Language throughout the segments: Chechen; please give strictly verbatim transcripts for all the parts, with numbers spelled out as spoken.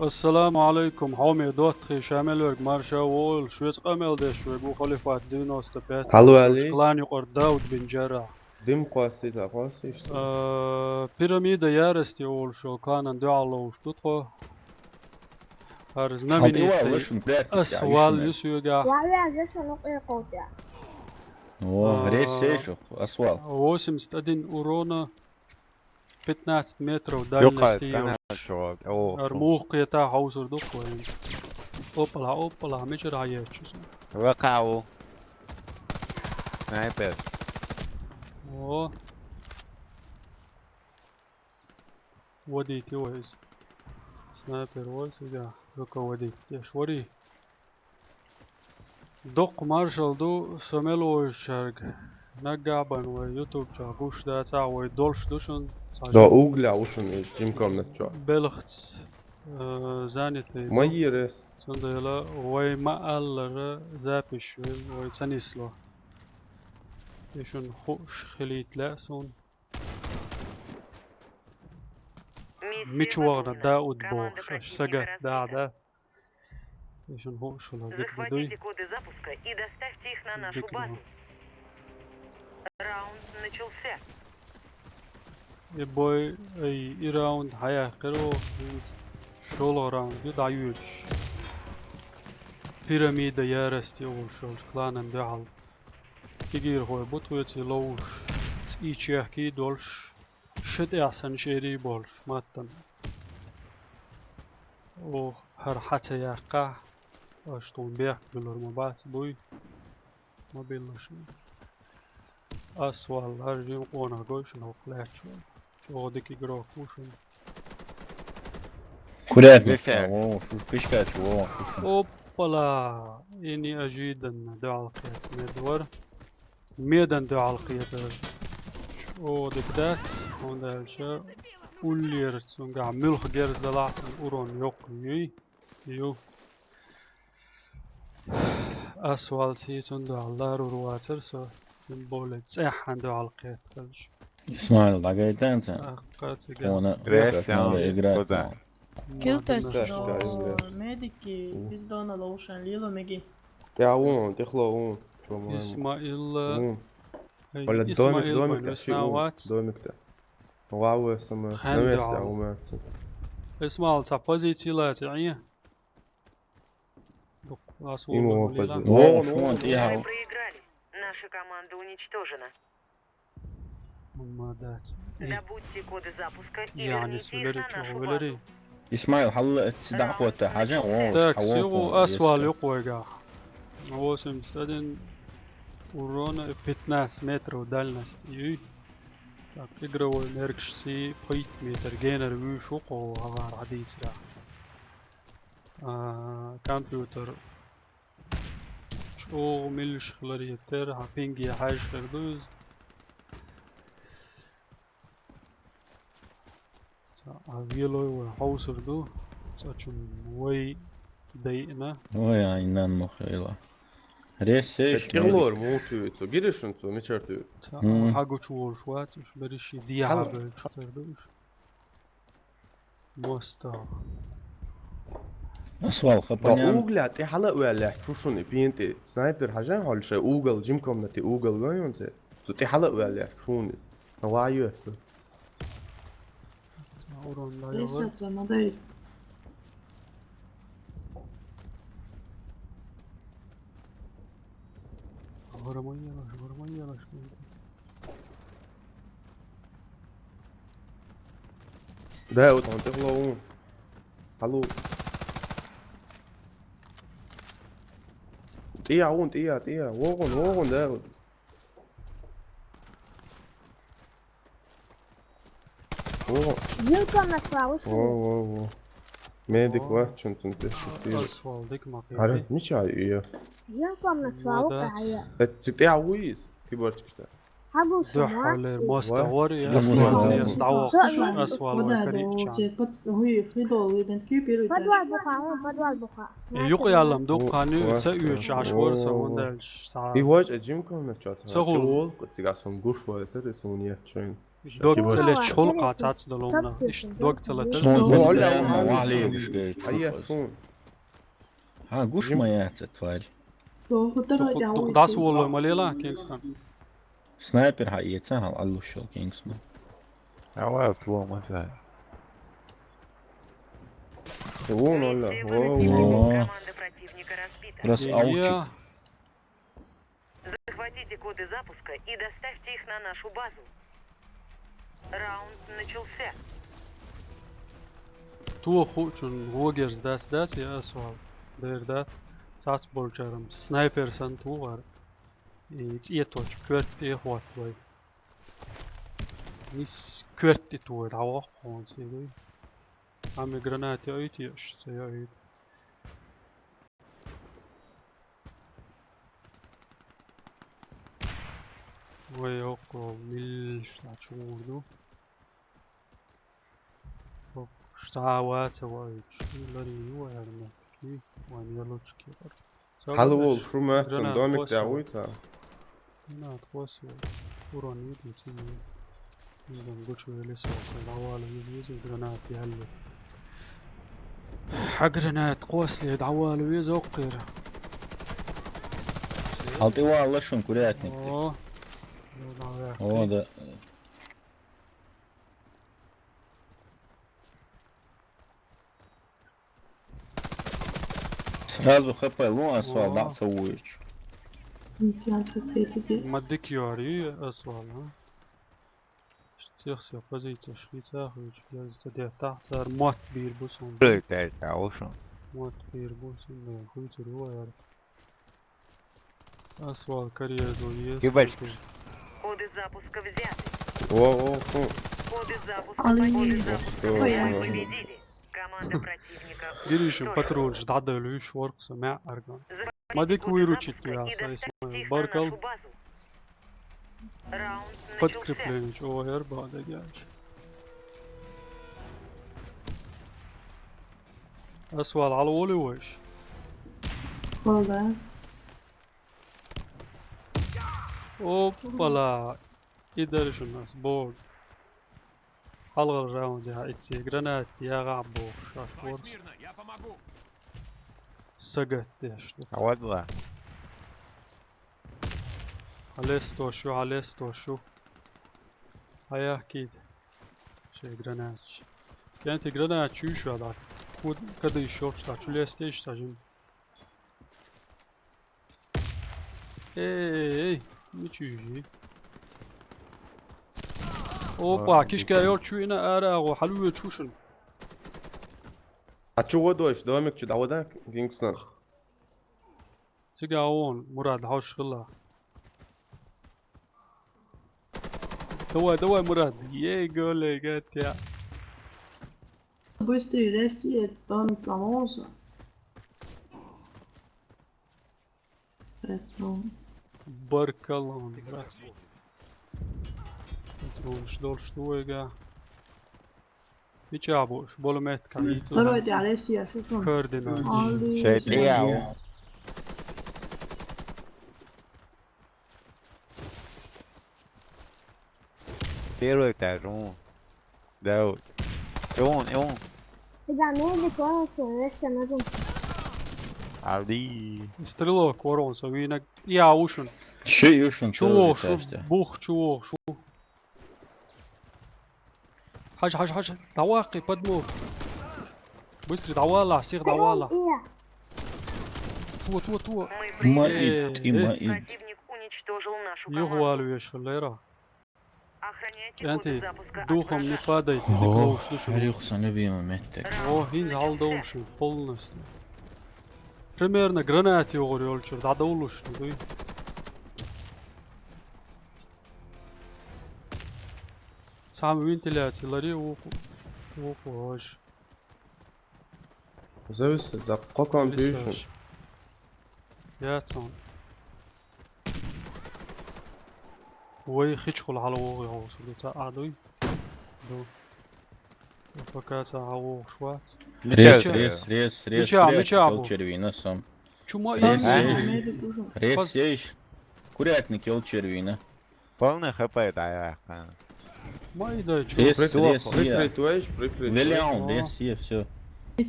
Ассаламу алейкум, хьоме доттагӀий, ша мел верг марша волаш, шуьца къамел деш верг ву Халифат девяносто пять. Хьалвали. Клан юкъара Дауд бин Джаррах. Дим кхоссийта, кхоссийш ца? Э, Пирамида ярости олуш йолу кланан дуьхьал ловш ду тхо. ХӀара знаменитый Асвал ю соьгахь. О, А, ресейш, Асвал. Восемьдесят один урона, пятнадцать метров дальность. Юкъа йолуш. О, ХӀара муха кхета хьовсур ду-кх вайн. Опала, опала, мичара хьаетташ шу? Вакха ву. Снайпер. О. Вадийти вай иза. Снайпер вай иза, руководить деш варий. Доккха маршалла ду со мел вовзучаьрга. Наггахь а бан вай YouTube чохь гуш дацахь, вай долуш ду шуна. Цхьа Да, жим-, угля ушун иза, жимкомнат чохь. Белхаца, э, занятый ду. Ма йийрес. Цундела вай ма-аллара запись вай, вай ца нисло. И шуна хууш хилийта лаьа суна. Мича вахана Дауд бохуш, аша сагатдахь, да? И шуна хууш хила дика дуй. Захватите коды запуска и доставьте их на нашу базу. Дика ду. Раунд начался. И бой, ай, и раунд хьаяьккхира оха, хӀинца шолгӀа раунд ю дӀайоьдуш. Пирамида ярости олуш йолчу кланан дуьхьал. Кегийрхой бу тхоьца ловзуш, цӀий чехкий долуш, ши тӀехь санна шерий болуш, маттана. Оха хӀара хьа ца яьккхахь, аша тхуна бехк буьллур ма бац, буй? Ма билла шуна. Ас валлара жима къонах гой шуна хӀокху лаьтташ вала. ЧӀогӀа дика игрок ву шуна. Курятник. Веселье. О, шу пишкачу, о, шу. Оппала! И неожиданно дуьхьал кхетта медвар. Медан дуьхьал кхетар. О, дика дац, хӀунда аьлча уллера цуьнгахь муьлхха герз далахь, цуьнан урон йоккха юй. Ю. Ас валлахӀи, цунна дуьхьал ларур вацара со, тем более цӀеххьана дуьхьал кхетта хилча. Исмаил, дӀагайта сан? Аккха цига. Тхуна Грейс, как надо играть, куда? Тхуна. Килтес, Сашка, но, Исмаил. Медики, пиздона лоушен, лило меги. Я вон, тихло вон, по-моему. Исмаил, Вон. Эй, Оля, домик, Исмаил, домик, вайн тащи, весна вон, вац. Домик-то. Вау, СМ. Хьан На месте, дуьхьал. А у меня тут. Исмаил, цхьа позици лаций, Ӏе? Дукха лас Ему волу опозит. Лила. Вон, вон, вон, тӀехьа. Вы проиграли. Наша команда уничтожена. Ма дац. Эй. Добудьте коды запуска и Яни верните их на сулери нашу чу велери. Базу. Исмаил, хьалла эцци дӀакхотта хьажа, вон, Так, хьа вон сигу вон, Ас вал вон. Юкъа вайгахь. Восемьдесят один урона и пятнадцать метров дальность. Юй. Так, игровой мергашций пхийтта метр генара вуьйш ву кхо гӀара хьадийцарехь. А, компьютер чӀогӀа милаш хиларе терра, хьан пинге хьаьжа хир ду иза. Ца, а велой вай хьовсур ду, цӀа чун вай дайъина. Ой, ай, нан ма хила. Ресеш, Ца тӀехлор муха туьйцу, гиришун цу мичара туьйцу. Ца, Мгм. хьагучу волуш вац, уьш берриш и дехьа Хьала- бевлчу тера ду уьш. МостагӀа. Асвал, Ва хапанян. Угля тӀе хьала а ваьллехь, чу шуна и пен тӀе. Снайпер хьажа хьол шай угол, жим комнате угол ган йон цӀе. Цу тӀе хьала а ваьллехь, шуна. Ва йоьсу. Урон дай Эса вар. Ца ма дай. Гормон ялаш, гормон ялаш. Да, вот он, ты голову. Алло. ТӀе а вон, тӀе а, тӀе а. ВогӀун, вогӀун, да, вот. О. Жим комнат славы. Во, во, во. Медик О. Ва, чун цун теш А, шутир. Асфал, дик макъи. Аре, мича ю. Жим комнат славы. Молодец. Кая. Эт цик тӀе а вуйис, киборчик что. Хьагуш. Дуьххьалера мостагӀа вара, я Ва. Ва. Асфал вара карийча. Подвал буха, вон подвал буха. Юкъа яллам ду, кхана ю, ца оьцуш Ӏаш вара, ца хӀунда аьлча, схьа. И вач а жим комнат чохь. Ца хӀума. Цига сон гуш вай, ца те сон ет шайн. Дог ца леташ хул кхы цац долу хӀуманах. Иштта дог ца леташ. Шун постоянно валегаш гайта. Ая, шун. Хьан гуш ма яц, тварь. Доху дара. Дукха дӀасаволлой ма лела, Кингстон. Снайпер хьаэца, хьал аллушал, Кингстон. Ава, лома ца. Вон, Алла, во, во. Раз аучик. Захватите коды запуска и доставьте их на нашу базу. Раунд начался. Тохучун вогерс дац, дац, я асвал. Дер дац. Цац болчарам. Снайпер сан тухар. И цӀеточ, коьртте хӀоттавай. Нис коьртте тухар, дӀаваххонца, и дуй. Ами гранат яйта еш, ца яйта. Вай, окко, милш лачур ду. Оп, штава ца вайч. Лари вай арматки, ван ялочки бар. Хьалавол, шу маьццан домик тӀехь вуй цхьа? Гранат кхосса. Урон йитин ца йий. Изан гучу велис, дӀавала виза, виза, гранат яьлла. Хьа гранат кхосса, дӀавала виза оккхира. Хьал тӀе вала шун курятник. О. О, да. Сразу ХП лун асвал дӀа ца вуйчу. Ма дика йори асвал, а? Цех се позицеш хи ца хуьйчу, я ца де тахт цар мотт бийр бу сон. Блядь, ай, ца ушун. Мотт бийр бу сон, да, хуьйцур ву яр. Асвал карьер ду, ес. Кибачка. Коды запуска взяты. О, о, о. Коды запуска, коды запуска мы победили. Команда противника уничтожена. Гиришин патронаш дӀадевлуьйш воркса мя арган. Ма дика выручить яхай, Исмаил. Баркал. Подкрепление, чего я рба дагяч. Асвал, алла воли вайш? Вала. Оппала. И дариш у нас, бог. Хьалгал раунд яхьа итт гранат ягӀа бохуш, аш ворс. Сагатдеш ду. А вот ла. Хьалес тошу, хьалес тошу. Хьаяхкийта. Шей гранаташ. Кенти гранат чуьйш вала. Куд кадыш йолчу чу лестеш сажим. Эй, эй, эй, ничего. Опа, кишка йолчу ина ара агӀо, хьалуьйчу шун. А чу водойш, домик чу дӀавода, Кингстон? Цига вон, Мурад, хьош хила. Давай, давай, Мурад. Ей, голей, гатя. Быстрый, ресет, домик ломался. Петрон. Баркалон, брат. Петрон, ждал, что я. Мича бу, болу метка. Второй ты, Алексей, а что там? Координат. Алексей. Шейтияу. Первый этаж, он. Да, вот. И он, и он. Тебя медик, он, он, он, он. Алди. Стрелок, ворон, со вина. Я ушун. Ши ушун, чувохшу, бух, чувохшу. Хьажа, хьажа, хьажа. Давай, подмог. Быстро, давай, ла, всех давай, ла. Ту, ту, ту. Ма ит, и ма ит. Противник уничтожил нашу команду. Юхвалвеш, лера. Охраняйте коды запуска. Кенти, духом не падайте, ты клоуш, слушай. Рюхсан любимый меттек. О, хин залдовший полностью. Примерно гранат йогӀур йолчуьра дӀадовлуш, дуй. Цхьамма вентиляци ларе вукху, вукху хьожа. Зависит, да, кхо кам тюйшун. Яцун. Вай хичхула хьала вогӀу хьовсу, ду ца а дуй? Ду. Пока ца хьа вогӀуш вац. Рез, рез, рез, рез. Мича, курятник мича бу? Йолчервина сом. Чума рез, ин? Рез ейш. Курятник йолчервина. Полный хп дӀаяьккхина. Ма и дай, чё? Рез, Прикрыть, рез, я. Прикрыть, видишь, прикрыть. Веляун, Ага. Рез, я, всё.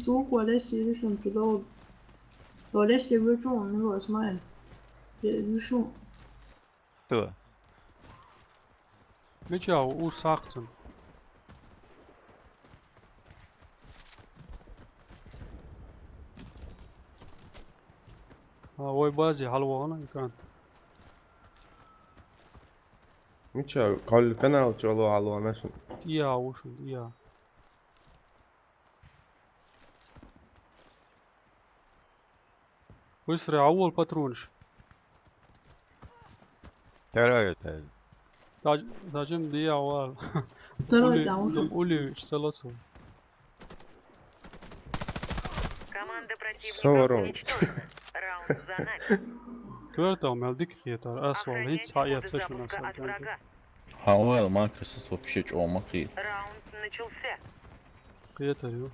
Цуку, Олеся, вижу, он туда. Олеся, вижу, он его смотрит. Я вижу. Кто? Мича, у сакцин. А, ой, бази, халвана, икан. Ну чё, кол канал чё, алло, алло, нашим. Я, ушел, я. Быстро, а вол патронш. Второй это. Зачем дия вал? Второй Ули-, да, уже. Ули, что лоцо? Команда противника Сорок. Уничтожена. Раунд за нами. Квертал мел дик хетар, асвал, Охраняйте хит ха я коды цешина запуска от саркан. Врага. А, ой, Макрософт вообще чё, Макри? Раунд начался. Хетар ю.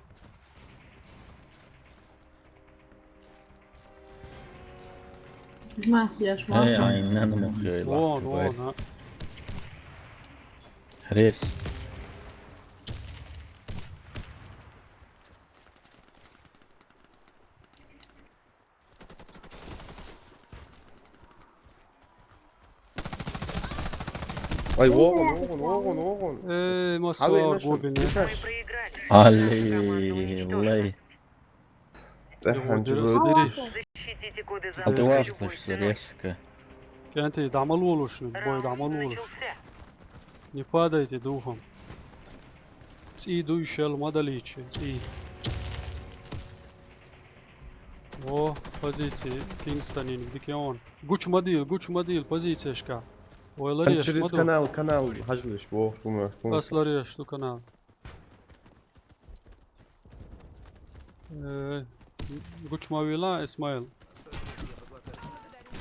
Снимай, я ж Эй, могу. ай, не, не мог я и Вон, лахтовать. Вон, а. Рез. Ай, огъун, огъун, огъун, огъун. Эй, Алло, масуар нашим. губин. Мы Лисаш. проиграли. Аллей, лей. Цехан, чё, Дыриш. Защитите коды А ты запуска вахтаешь, любой ценой. Резко. Кенти, дамал улушни, бой, дамал Раунд улуш. Начался. Не падайте духом. Ци дуй шел мадаличи, ци. О, позиции, Кингстонин, Дикион. Гуч мадил, гуч мадил, позицияшка. Ой, лареш, Через маду. Канал, канал, хажлыш, во, шумер, шумер. Ас лареш, ту канал. Э, гуч мавила, Исмаил.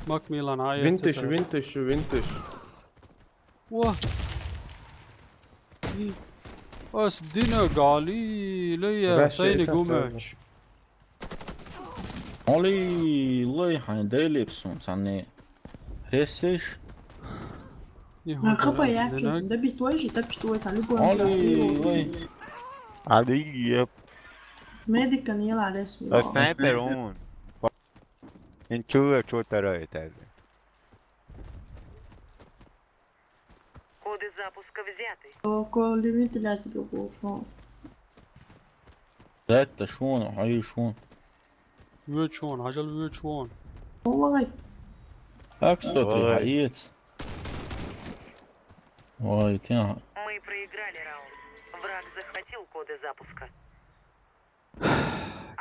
Мак Милан, ай, Винтыш, цетер. Винтыш, Винтыш. Уа. И ас дина гали, лея, Раша сайни это гумач. Оли, лей, хай, делипсун, цанни. Ресиш? Не А капа хватает, я не чё, наг. да бить твой же, так что это любой. Оли, лей. Али еп. Медика не ла лес. А снайпер он. Ин чуя, что второй этаж. Коды запуска взяты. Ко лимит для тебя был, что? Дать-то шун, ай шун. Вьючон, ажал вьючон. Ой, Так что ты, Ой. Хаец? Ой, ты, а, Мы проиграли раунд. Враг захватил коды запуска.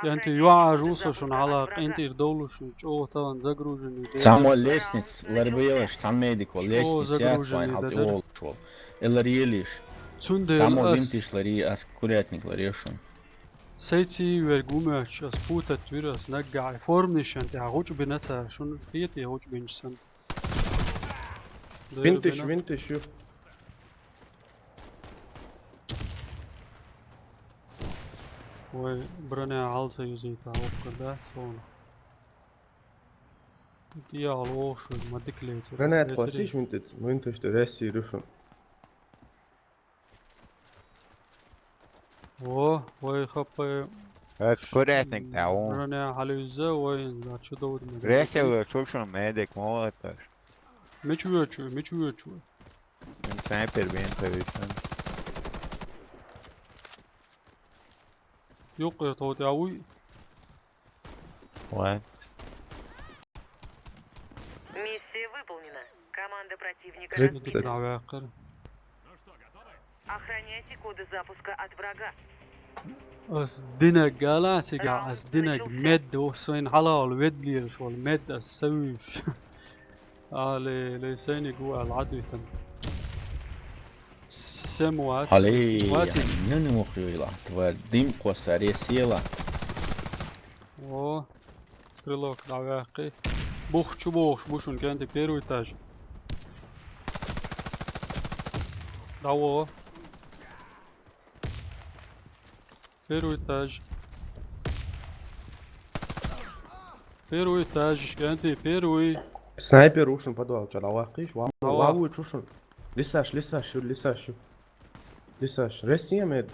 Янти Охраняйте юа коды жуса шун запуска ала, от Врага. энтир долушун, чё таван загруженный. Само лестниц, ларбееваш, сан медико, лестниц, я загруженный, твайн, хал ты да, да. волчвал. Элар елиш. Цунде Само ас винтиш лари, ас курятник лари шун. Сейци вер гумач, ас путат вир, ас наггай. Формниш янти, а гуч бинаца, шун хиет я гуч бинчсан. Винтыш, Винтыш, ю. Ой, броня алса юзейта, окка, да, сон. Ити алош, мадик лейте. Гранат хватишь, Винтыш, Винтыш, ты России рушим. О, ой, хаппа. Это курятник, да, он. Броня халюза, ой, да, чудо вот. Ресел, слушай, медик, молоташ. Мечу, мечу, мечу. Снайпер, бен, повесил. Юк, это вот я уй. Ой. Миссия выполнена. Команда противника Крит- разбита. Дик навякыр. Охраняйте коды запуска от Врага. Ас динег галатига, ас динег мед, о, сойн халал, вед лирш, вол мед, ас савиш. Але, ле, сойни гу, ал адуйтан. Сем ват. Хали, Ват. Нуни мухюйла, твар дим косаре села. О, стрелок, навякы. Бух, чу бух, бушун кенди первый этаж. Даво. Первый этаж. Первый этаж, кенди первый. Снайпер ушин подвал, чё, давай, кыш, вау, Давай. вау, чушин. Лисаш, лисаш, шу, лисаш, шу. Дисаш, ресием эд?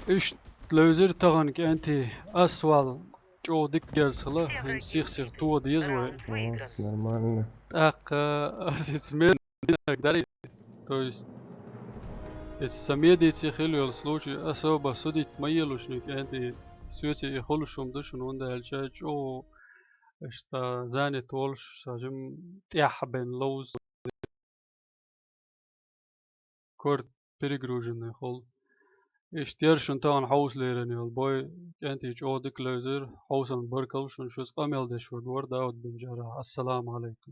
Иштта левзира тахана кӀентий, ас вал чӀогӀа дика герз хила, хӀинца сих-сиха тоха деза вай. О, нормально. ТӀаккха ас иза мединаг дарий. То есть, если са медийца хила йолу случай, особо судить ма елуш ник кӀентий, соьца и хуьлуш хӀума ду шуна, хӀунда аьлча чӀогӀа иштта занят волуш, сан жима тӀехь бен ловза. Корта перегруженный хуьлу. Иштта яра шуна тахана хьовса лерина йолу бой, кӀентий чӀогӀа дика левзира, хьовсанна баркалла шуна, шуьца къамел деш верг вара Дауд бен Джаррахь. Ассаламу Ӏалайкум.